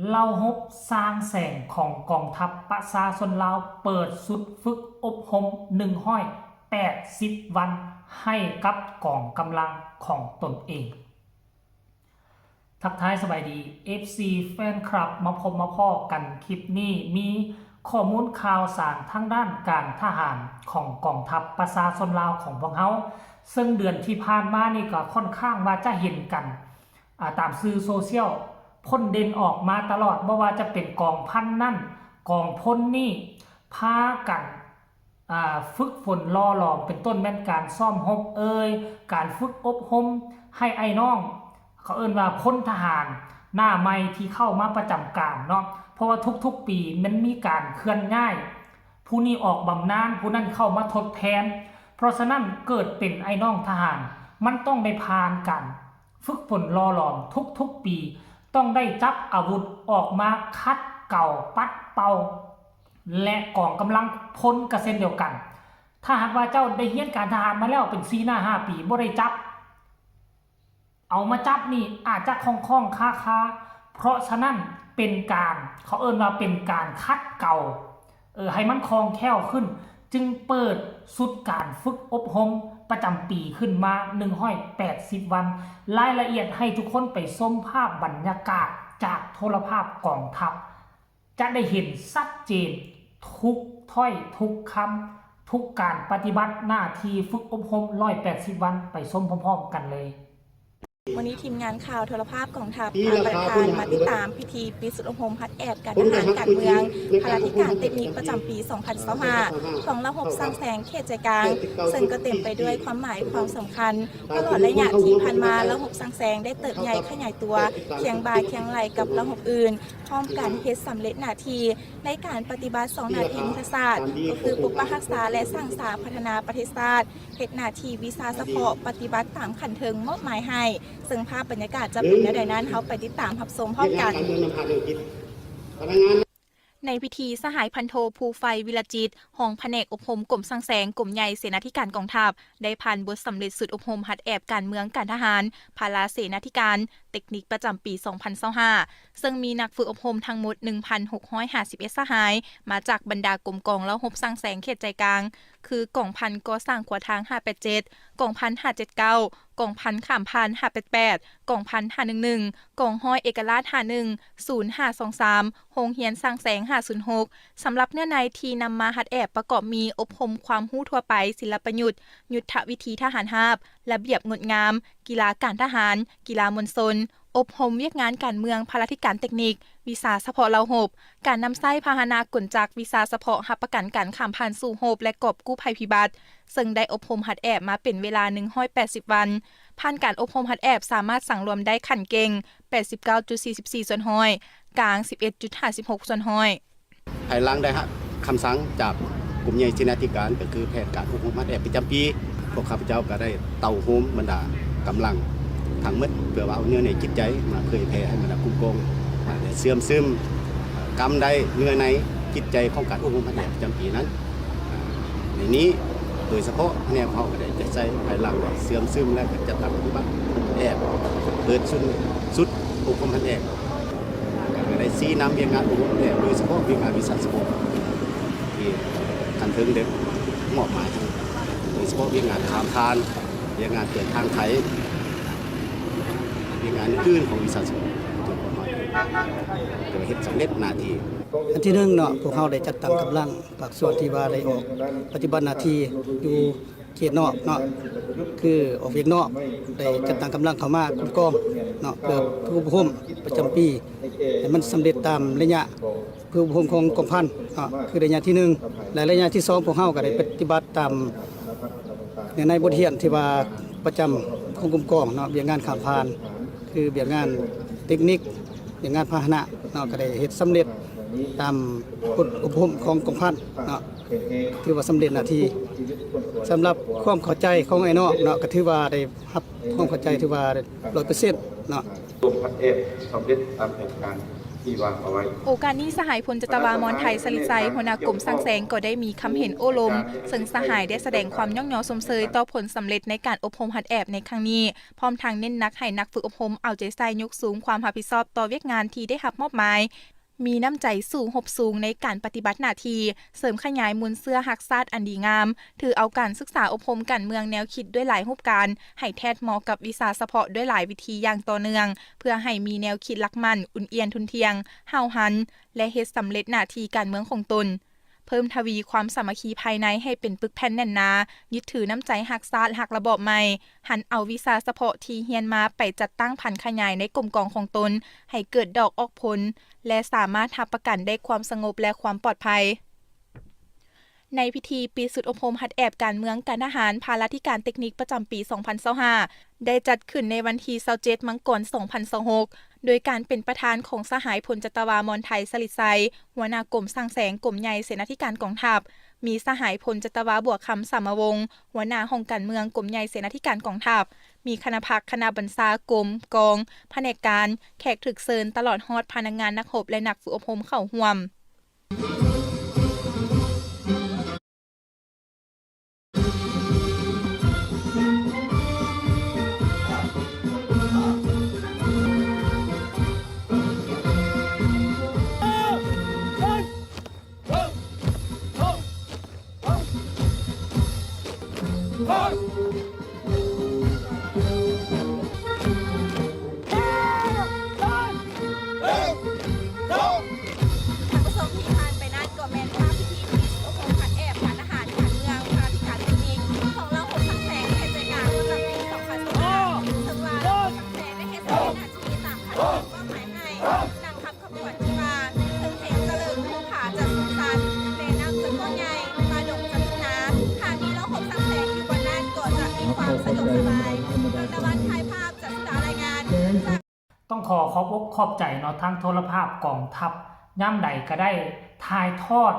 ເຫຼົ່າຮົບສ້າງແສງຂອງກອງທັບປະຊາຊົນລາວ ເປີດຊຸດຝຶກອົບຮົມໜຶ່ງຮ້ອຍແປດສິບວັນ ໃຫ້ກັບກອງກຳລັງຂອງຕົນເອງ. ທັກທາຍສະບາຍດີ ເອັຟຊີ ແຟນຄລັບ ມາພົບມາພໍ້ກັນຄລິບນີ້ ມີຂໍ້ມູນຂ່າວສານທາງດ້ານການທະຫານຂອງກອງທັບປະຊາຊົນລາວຂອງພວກເຮົາ ເຊິ່ງເດືອນທີ່ຜ່ານມານີ້ກໍຄ່ອນຂ້າງວ່າຈະເຫັນກັນ ອາ ຕາມສື່ໂຊຊຽວ ພົ້ນເດັ່ນອອກມາຕະຫຼອດ ບໍ່ວ່າຈະເປັນກອງພັນນັ້ນ ກອງພົນນີ້ ພາກັນ ອາ ຝຶກຝົນຫຼໍ່ຫຼອມ ເປັນຕົ້ນແມ່ນການຊ້ອມຮົບເອີຍ ການຝຶກອົບຮົມໃຫ້ອ້າຍນ້ອງ ເຂົາເອີ້ນວ່າພົນທະຫານໜ້າໃໝ່ທີ່ເຂົ້າມາປະຈຳການເນາະ ເພາະວ່າທຸກໆປີມັນມີການເຄື່ອນຍ້າຍ ຜູ້ນີ້ອອກບຳນານ ຜູ້ນັ້ນເຂົ້າມາທົດແທນ ເພາະສະນັ້ນເກີດເປັນອ້າຍນ້ອງທະຫານ ມັນຕ້ອງໄດ້ຜ່ານການຝຶກຝົນຫຼໍ່ຫຼອມທຸກໆປີ ຕ້ອງໄດ້ຈັບອາວຸດອອກມາຂັດເກົາປັດເປົ່າ ແລະ ກອງກຳລັງພົນກໍເຊັ່ນດຽວກັນ ຖ້າຫາກວ່າເຈົ້າໄດ້ຮຽນການທະຫານມາແລ້ວເປັນສີ່ໜ້າຫ້າປີ ບໍ່ໄດ້ຈັບ ເອົາມາຈັບນີ້ອາດຈະຂ້ອງໆຄາໆ ເພາະສະນັ້ນເປັນການ ເຂົາເອີ້ນວ່າເປັນການຂັດເກົາ ເອີ ໃຫ້ມັນຄ່ອງແຄ້ວຂຶ້ນ ຈຶ່ງເປີດຊຸດການຝຶກອົບຮົມປະຈຳປີຂຶ້ນມາໜຶ່ງຮ້ອຍແປດສິບວັນ ລາຍລະອຽດໃຫ້ທຸກຄົນໄປຊົມພາບບັນຍາກາດຈາກໂທລະພາບກອງທັບ ຈະໄດ້ເຫັນຊັດເຈນທຸກຖ້ອຍທຸກຄຳ ທຸກການປະຕິບັດໜ້າທີ່ຝຶກອົບຮົມຮ້ອຍແປດສິບວັນ ໄປຊົມພ້ອມໆກັນເລີຍ. ມື້ນີ້ທີມງານຂ່າວໂທລະພາບກອງທັບ ພາປະທານມາຕິດຕາມພິທີປິດຊຸດອົບຮົມຫັດແອບການທະຫານການເມືອງ ພາລາທິການເຕັກນິກປະຈຳປີສອງພັນຊາວຫ້າ ຂອງເຫຼົ່າຮົບສ້າງແສງເຂດໃຈກາງ ເຊິ່ງກໍເຕັມໄປດ້ວຍຄວາມໝາຍຄວາມສຳຄັນ. ຕະຫຼອດໄລຍະທີ່ຜ່ານມາ ເຫຼົ່າຮົບສ້າງແສງໄດ້ເຕີບໃຫຍ່ຂະຫຍາຍຕົວ ຄຽງບ່າຄຽງໄຫຼ່ກັບເຫຼົ່າຮົບອື່ນ ພ້ອມກັນເຮັດສຳເລັດໜ້າທີ່ໃນການປະຕິບັດສອງໜ້າທີ່ຍຸດທະສາດ ກໍຄືປົກປັກຮັກສາ ແລະ ສ້າງສາພັດທະນາປະເທດຊາດ, ເຮັດໜ້າທີ່ວິຊາສະເພາະ ປະຕິບັດຕາມຂັ້ນເທິງມອບໝາຍໃຫ້. ເຊິ່ງພາບບັນຍາກາດຈະເປັນແນວໃດນັ້ນ ເຮົາໄປຕິດຕາມຮັບຊົມພ້ອມກັນ. ໃນພິທີ ສະຫາຍພັນໂທ ພູໄຟ ວິລະຈິດ ຮອງພະແນກອົບຮົມກົມສ້າງແສງ ກົມໃຫຍ່ເສນາທິການກອງທັບ ໄດ້ຜ່ານບົດສຳເລັດຊຸດອົບຮົມຫັດແອບການເມືອງການທະຫານ ພາລາເສນາທິການ ເຕັກນິກປະຈຳປີສອງພັນຊາວຫ້າ ເຊິ່ງມີນັກຝຶກອົບຮົມທັງໝົດໜຶ່ງພັນຫົກຮ້ອຍຫ້າສິບເອັດສະຫາຍ ມາຈາກບັນດາກົມກອງເຫຼົ່າຮົບສ້າງແສງເຂດໃຈກາງ ຄື ກອງພັນກໍ່ສ້າງຂົວທາງຫ້າແປດເຈັດ, ກອງພັນຫ້າເຈັດເກົ້າ, ກອງພັນຂ້າມຜ່ານຫ້າແປດແປດ, ກອງພັນຫ້າໜຶ່ງໜຶ່ງ, ກອງຮ້ອຍເອກະລາດຫ້າໜຶ່ງ, ສູນຫ້າສອງສາມ, ໂຮງຮຽນສ້າງແສງຫ້າສູນຫົກ. ສຳລັບເນື້ອໃນທີ່ນຳມາຫັດແອບປະກອບມີ ອົບຮົມຄວາມຮູ້ທົ່ວໄປ, ສິນລະປະຍຸດ, ຍຸດທະວິທີທະຫານຮາບ, ລະບຽບງົດງາມ, ກິລາການທະຫານ, ກິລາມວນຊົນ, ອົບຮົມວຽກງານການເມືອງ, ພາລາທິການເຕັກນິກ, ວິຊາສະເພາະເຫຼົ່າຮົບ, ການນຳໃຊ້ພາຫະນະກົນຈັກ, ວິຊາສະເພາະຮັບປະກັນການຂ້າມຜ່ານສູ້ຮົບ ແລະ ກອບກູ້ໄພພິບັດ, ເຊິ່ງໄດ້ອົບຮົມຫັດແອບມາເປັນເວລາໜຶ່ງຮ້ອຍແປດສິບວັນ. ຜ່ານການອົບຮົມຫັດແອບສາມາດສັງລວມໄດ້ຂັ້ນເກັ່ງ ແປດສິບເກົ້າຈຸດສີ່ສິບສີ່ສ່ວນຮ້ອຍ, ກາງ ສິບເອັດຈຸດຫ້າສິບຫົກສ່ວນຮ້ອຍ. ພາຍຫຼັງໄດ້ຮັບຄຳສັ່ງຈາກກົມໃຫຍ່ເສນາທິການ ກໍຄືແຜນການອົບຮົມຫັດແອບປະຈຳປີ, ພວກຂ້າພະເຈົ້າກໍໄດ້ເຕົ້າໂຮມບັນດາກຳລັງທັງໝົດ ເພື່ອວ່າເອົາເນື້ອໃນຈິດໃຈມາເຜີຍແຜ່ໃຫ້ບັນດາກຸ່ມກອງ ໄດ້ເຊື່ອມຊຶມ ກຳໄດ້ເນື້ອໃນຈິດໃຈຂອງການອົບຮົມຫັດແອບປະຈຳປີນັ້ນ. ໃນນີ້ໂດຍສະເພາະພະແນກຂອງເຮົາກໍໄດ້ຈັດໃສ່ພາຍຫຼັງວ່າເຊື່ອມຊຶມ ແລະ ກໍຈັດຕັ້ງປະຕິບັດແອບ ເປີດຊຸດ ຊຸດອົບຮົມຫັດແອບ ກໍໄດ້ຊີ້ນຳວຽກງານອົບຮົມແອບ ໂດຍສະເພາະວຽກງານວິຊາສະເພາະທີ່ຂັ້ນເທິງໄດ້ມອບໝາຍໃຫ້ ໂດຍສະເພາະວຽກງານຂ້າມຜ່ານ, ວຽກງານເປີດທາງໄຂ, ວຽກງານອື່ນໆຂອງວິຊາສະເພາະ ກໍເຮັດສຳເລັດໜ້າທີ່. ອັນທີໜຶ່ງເນາະ ພວກເຮົາໄດ້ຈັດຕັ້ງກຳລັງ ພາກສ່ວນທີ່ວ່າໄດ້ອອກປະຕິບັດໜ້າທີ່ຢູ່ເຂດນອກເນາະ ຄືອອກວຽກນອກ ໄດ້ຈັດຕັ້ງກຳລັງເຂົ້າມາຄຸ້ມຄອງເນາະ ເພື່ອຝຶກອົບຮົມປະຈຳປີ ໃຫ້ມັນສຳເລັດຕາມໄລຍະຝຶກອົບຮົມຂອງກອງພັນເນາະ ຄືໄລຍະທີໜຶ່ງ ແລະ ໄລຍະທີສອງ ພວກເຮົາກໍໄດ້ປະຕິບັດຕາມເນື້ອໃນບົດຮຽນທີ່ວ່າປະຈຳຂອງກຸ່ມກອງເນາະ ວຽກງານຂ້າມຜ່ານ ຄືວຽກງານເຕັກນິກ ວຽກງານພາຫະນະເນາະ ກໍໄດ້ເຮັດສຳເລັດຕາມບົດອົບຮົມຂອງກອງພັນເນາະ ຖືວ່າສຳເລັດໜ້າທີ່. ສຳລັບຄວາມເຂົ້າໃຈຂອງອ້າຍນ້ອງເນາະ ກໍຖືວ່າໄດ້ຮັບຄວາມເຂົ້າໃຈ ຖືວ່າຮ້ອຍເປີເຊັນເນາະ. ລົງພັດແອບສຳເລັດຕາມແຜນການ ທີ່ວາງເອົາໄວ້. ໂອກາດນີ້ ສະຫາຍ ພົນຈັດຕະວາ ມອນໄທ ສະລິດໄຊ ຫົວໜ້າກົມສ້າງແສງ ກໍໄດ້ມີຄຳເຫັນໂອ້ລົມ, ເຊິ່ງສະຫາຍໄດ້ສະແດງຄວາມຍ້ອງຍໍຊົມເຊີຍຕໍ່ຜົນສຳເລັດໃນການອົບຮົມຫັດແອບໃນຄັ້ງນີ້, ພ້ອມທັງເນັ້ນໜັກໃຫ້ນັກຝຶກອົບຮົມເອົາໃຈໃສ່ຍົກສູງຄວາມຮັບຜິດຊອບຕໍ່ວຽກງານທີ່ໄດ້ຮັບມອບໝາຍ, ມີນ້ຳໃຈສູ້ຮົບສູງໃນການປະຕິບັດໜ້າທີ່, ເສີມຂະຫຍາຍມູນເຊື້ອຮັກຊາດອັນດີງາມ, ຖືເອົາການສຶກສາອົບຮົມການເມືອງແນວຄິດດ້ວຍຫຼາຍຮູບການ ໃຫ້ແທດເໝາະກັບວິຊາສະເພາະດ້ວຍຫຼາຍວິທີຢ່າງຕໍ່ເນື່ອງ, ເພື່ອໃຫ້ມີແນວຄິດຫຼັກໝັ້ນ, ອຸ່ນອຽນທຸ່ນທ່ຽງ, ຫ້າວຫັນ ແລະ ເຮັດສຳເລັດໜ້າທີ່ການເມືອງຂອງຕົນ. ເພີ່ມທະວີຄວາມສາມັກຄີພາຍໃນໃຫ້ເປັນປຶກແຜ່ນແໜ້ນໜາ, ຍຶດຖືນ້ຳໃຈຮັກຊາດ, ຮັກລະບອບໃໝ່, ຫັນເອົາວິຊາສະເພາະທີ່ຮຽນມາໄປຈັດຕັ້ງຜັນຂະຫຍາຍໃນກົມກອງຂອງຕົນ ໃຫ້ເກີດດອກອອກຜົນ ແລະ ສາມາດຮັບປະກັນໄດ້ຄວາມສະຫງົບ ແລະ ຄວາມປອດໄພ. ໃນພິທີປິດຊຸດອົບຮົມຫັດແອບການເມືອງການທະຫານພາລາທິການເຕັກນິກປະຈຳປີສອງພັນຊາວຫ້າ ໄດ້ຈັດຂຶ້ນໃນວັນທີຊາວເຈັດ ມັງກອນ ສອງພັນຊາວຫົກ ໂດຍການເປັນປະທານຂອງສະຫາຍ ພົນຈັດຕະວາ ມອນໄທ ສະລິດໄຊ ຫົວໜ້າກົມສ້າງແສງ ກົມໃຫຍ່ເສນາທິການກອງທັບ, ມີສະຫາຍ ພົນຈັດຕະວາ ບົວຄຳ ສາມະວົງ ຫົວໜ້າຫ້ອງການເມືອງ ກົມໃຫຍ່ເສນາທິການກອງທັບ, ມີຄະນະພັກ, ຄະນະບັນຊາ, ກົມ, ກອງ, ພະແນກການ, ແຂກຖືກເຊີນ, ຕະຫຼອດຮອດພະນັກງານນັກຮົບ ແລະ ນັກຝຶກອົບຮົມເຂົ້າຮ່ວມ. ທ່ານຜູ້ຊົມທີ່ຜ່ານໄປນັ້ນກໍແມ່ນພາບພິທີທີ່ອົບຮົມຫັດແອບການທະຫານການເມືອງພາລາທິການເຕັກນິກຂອງເຫຼົ່າຫົກສັງແສງເຂດໃຈກາງປະຈຳປີສອງພັນຊາວຫ້າ ເຊິ່ງວ່າເຫຼົ່າຫົກສັງແສງໄດ້ເຮັດສຳເລັດໜ້າທີ່ຕາມຂັ້ນຕອນມອບໝາຍໃຫ້ ດັ່ງຄຳຂະບວນທີ່ວ່າ ເທິງເພງຈະເລີນ ພູຜາຈະສູງຊັນ ແມ່ນ້ຳຈະກວ້າງໃຫຍ່ ປ່າດົງຈະຕຶງໜາ ຖ້າມີເຫຼົ່າຫົກສັງແສງຢູ່ບ່ອນນັ້ນກໍຈະມີຄວາມສະດວກສະບາຍ ດອນຕະວັນ ຖ່າຍພາບ ຈັດສະດາລາຍງານຈາກ ຕ້ອງຂໍຂອບອົກຂອບໃຈເນາະ ທາງໂທລະພາບກອງທັບ ຍາມໃດກໍໄດ້ຖ່າຍທອດ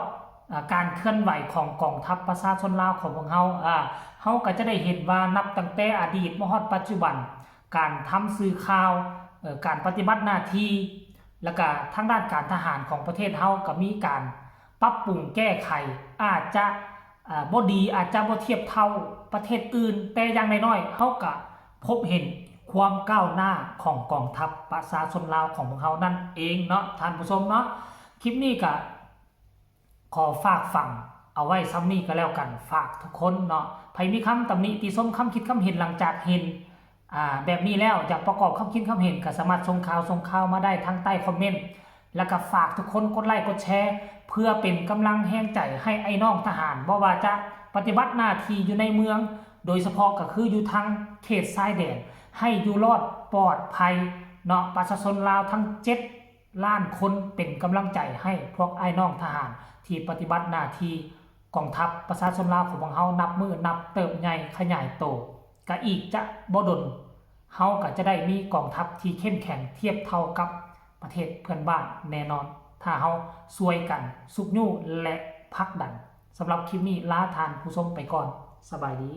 ເອີ ການເຄື່ອນໄຫວຂອງກອງທັບປະຊາຊົນລາວຂອງພວກເຮົາ ເອີ ເຮົາກໍຈະໄດ້ເຫັນວ່ານັບຕັ້ງແຕ່ອະດີດມາຮອດປັດຈຸບັນ ການທຳສື່ຂ່າວ ເອີ ການປະຕິບັດໜ້າທີ່ ແລ້ວກະທາງດ້ານການທະຫານຂອງປະເທດເຮົາກໍມີການປັບປຸງແກ້ໄຂ ອາດຈະ ເອີ ບໍ່ດີ ອາດຈະບໍ່ທຽບເທົ່າປະເທດອື່ນ ແຕ່ຢ່າງໜ້ອຍໆ ເຮົາກະພົບເຫັນຄວາມກ້າວໜ້າຂອງກອງທັບປະຊາຊົນລາວຂອງພວກເຮົານັ້ນເອງເນາະ ທ່ານຜູ້ຊົມເນາະ. ຄລິບນີ້ກະ ຂໍຝາກຝັງເອົາໄວ້ສ່ຳນີ້ກໍແລ້ວກັນ ຝາກທຸກຄົນເນາະ ໃຜມີຄຳຕຳໜິຕິຊົມ ຄຳຄິດຄຳເຫັນ ຫຼັງຈາກເຫັນ ອ່າ ແບບນີ້ແລ້ວ ຢາກປະກອບຄຳຄິດຄຳເຫັນ ກໍສາມາດສົ່ງຂ່າວ ສົ່ງຂ່າວມາໄດ້ທາງໃຕ້ຄອມເມັນ ແລ້ວກໍຝາກທຸກຄົນກົດໄລ້ກົດແຊ ເພື່ອເປັນກຳລັງແຮງໃຈໃຫ້ອ້າຍນ້ອງທະຫານ ບໍ່ວ່າຈະປະຕິບັດໜ້າທີ່ຢູ່ໃນເມືອງ ໂດຍສະເພາະກໍຄືຢູ່ທາງເຂດຊາຍແດນ ໃຫ້ຢູ່ລອດປອດໄພເນາະ ປະຊາຊົນລາວທັງເຈັດ ລ້ານຄົນ ເປັນກຳລັງໃຈໃຫ້ພວກອ້າຍນ້ອງທະຫານທີ່ປະຕິບັດໜ້າທີ່ກອງທັບປະຊາຊົນລາວຂອງພວກເຮົາ ນັບມື້ນັບເຕີບໃຫຍ່ຂະຫຍາຍໂຕ. ກະອີກຈະບໍ່ດົນ ເຮົາກະຈະໄດ້ມີກອງທັບທີ່ເຂັ້ມແຂງທຽບເທົ່າກັບປະເທດເພື່ອນບ້ານແນ່ນອນ ຖ້າເຮົາຊ່ວຍກັນຊຸກຍູ້ ແລະ ຜັກດັນ. ສຳລັບຄລິບນີ້ ລາທ່ານຜູ້ຊົມໄປກ່ອນ. ສະບາຍດີ.